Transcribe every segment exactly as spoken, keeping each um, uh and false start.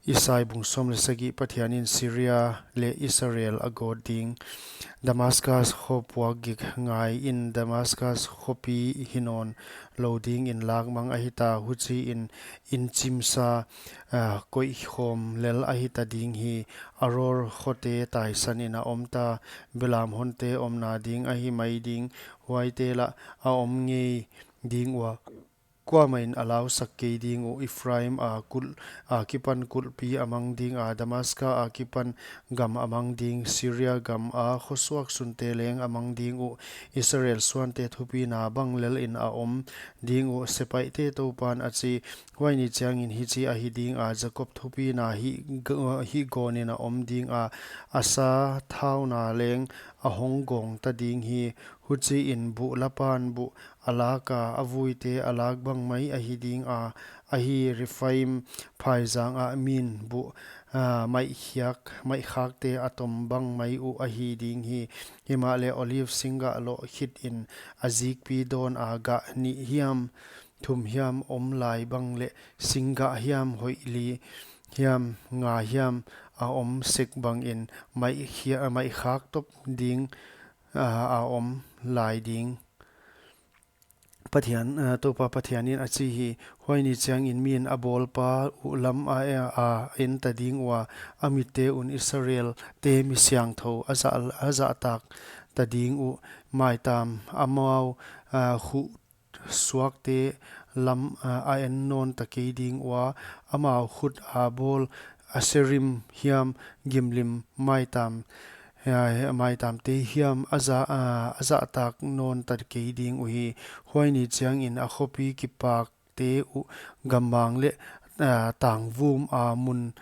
Isai bung sawm leh sagih. Pathian in Syria leh Israel a gawt ding. Damascus kho puak gik ngai in, Damascus khopi hi nawn lou ding in lakmang ahi ta, huchi in inchimsa, ah, koih khawm lel ahi ta ding hi. Aroer khote taisan in a om ta, belam honte omna ding ahi mai ding, huaite lah a om ngei ding ua, kuamah in a lausak kei ding uh. Ephraim a kulh, a kipan kulhpi a mang ding a, Damascus a kipan gam a mang ding, Syria gam a khosuak sunte leng a mang ding uh. Israel suante thupina bang lel in a om ding uh, Sepaihte Toupan a chi. Huai ni chiang in hichi ahi ding a, Jakob thupina hih g-, hih gawn in a om ding a, a sa thauna leng a hong gawng ta ding hi. Huchi in buhlapan buh a lak a, a vuite a lak bang mai ahi ding a, ahi Rephaim phaizang ah min buh, ah, maihkhiak, maihkhakte a tom bang mai uh ahi ding hi. Himahleh olive singgah loh khit in a zikpi dawn a, gah nih hiam, thum hiam om lai bang leh singgah hiam, hoih li hiam, nga hiam a om sek bang in maihkhia-, maihkhak top ding, ah, a om lai ding. Pathian, ah, Toupa Pathian in a chi hi. Huai ni chiang in mi in a bawlpa uh lam a, a en ta ding ua, a mitte un Israelte mi siangthou a zah, a zahtak ta ding uh. Maitam amau, ah, khuh suakte lam, ah, a en nawn ta kei ding ua, amau khut a bawl Asherim hiam, gimlim maitam, ah, maitamte hiam a zah, ah, a zahtak nawn ta kei ding uhi. Huai ni chiang in a khopi kipakte uh, gammang leh, ah, tangvum a mun,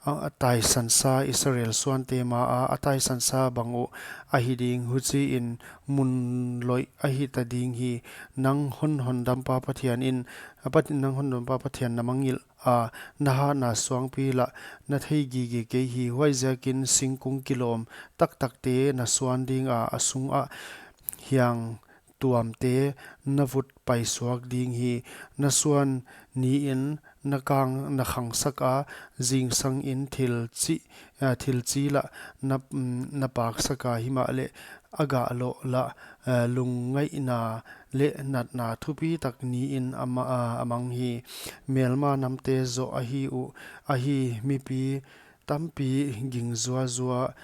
ah, taisansa, Israel suante ma a, a taisansa bang uh ahi ding. Huchi in mun loih ahi ta ding hi. Nang hon, hondampa Pathian in, a Pat-, nang hondampa Pathian na mangngilh a, na hatna suangpi lah na thei gige kei hi. Huaiziak in singkung kilawm taktakte na suan ding a, a sung ah hiang tuamte na vut paisuak ding hi. Na suan ni in na kang, na khangsak a, zingsang in thil chi, ah, thil chi lah na, mm, na paksak a, himahleh a gah loh lah, ah, lungngaihna leh natna thupitak ni in a ma-, ah, a mang hi. Melma namte zoh ahi uh, ahi mipi tampi ging zuazua,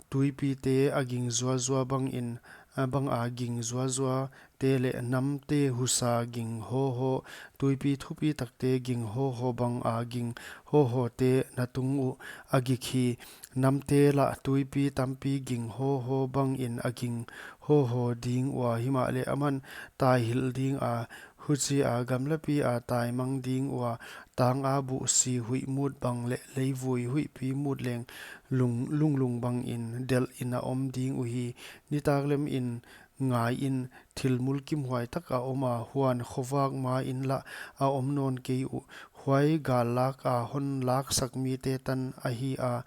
tuipite a ging zuazua bang in, a bang a ging zuazuate leh namte husa ging hawhaw, tuipi thupitakte ging hawhaw bang a ging hawhawte na tung uh a gik hi. Namte lah tuipi tampi ging hawhaw bang in a ging hawhaw ding ua, himahleh aman taihilh ding a, huchi a gamlapi a taimang ding ua, tang a buhsi huih mut bang leh leivui huihpi mut leng lung, lunglung bang in delh in a om ding uhi. Nitak lem in ngai in, thil mulkimhuai tak a om a, huan khovak ma in lah a om nawn kei uh. Huai gallak a hon laksak mite tan ahi a,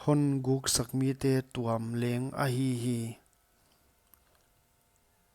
hon guksak mite tuam leng ahi hi.